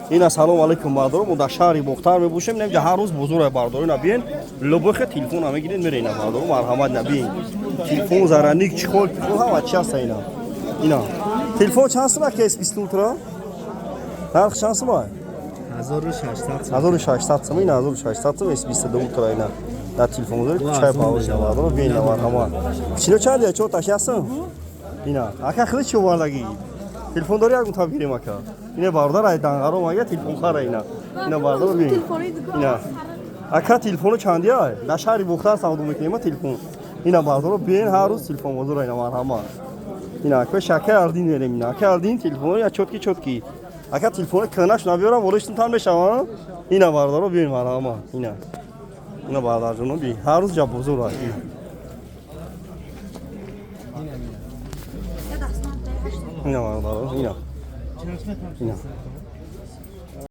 Ина, салом алейкум, бардоро. Мо дар шаҳри Бохтар мебошем. Инҷа ҳар рӯз бозор, бардоро. Ина биен, любой хе телефон мегиред, мере. Ина, бардоро, марҳамат, ина биен. Телефон, зарядник, чехол, пихол, ҳама чи ҳаста ина. Ина. Телефон чанд сум ака, S20 Ultra? Нарх чанд сум ай? 1600. 1600 сум, ина 1600 сум S22 Ultra ина. Дар телефон бозори кучай баҳор, ина, бардоро, биен, ина, марҳамат. Чино чанд я? Чор таш ҳастам? Ина. Ака, хеле чи овардагӣ? Телефон дори, як мутаб гирем, ака. Ина, бародар, ай Данғаро мага телефон хара ина. Ина, бародар, бин. Ина. Ака, телефону чанди ай? Дар шаҳри Бохтар савдо мекунем телефон. Ина, бародаро, бин, ҳар рӯз телефон бозор ина, марҳамат. Ина, ака, шака Алдин мерем ина. Ака Алдин, телефону я чётки чётки. Ака, телефони кӯнаш набиёрам, вориштун тан мешава? Ина, бародаро, бин, марҳамат. Ина. Ина, бародарҷоно, бин. Ҳар рӯз ҷа бозор ай. Ина. Ина, бародаро, ина. Ина.